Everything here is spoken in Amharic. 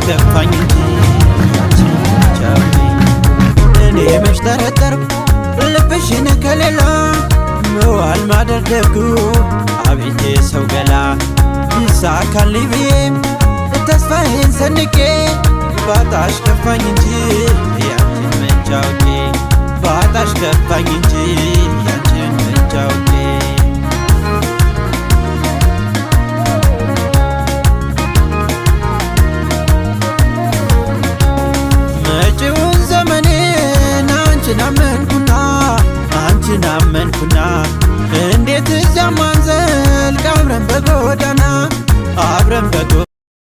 ከፋኝ እንጂ ያንቺን መች አውቄ። እኔ መች ጠረጠርኩ ልብሽን ከሌላ፣ መዋል ማደር ደጉ አቤት የሰው ገላ። ይሳካልኝ ብዬ ተስፋዬን ሰንቄ ባጣሽ ከፋኝ እንጂ ያንቺን መች አውቄ፣ ባጣሽ ከፋኝ እንጂ።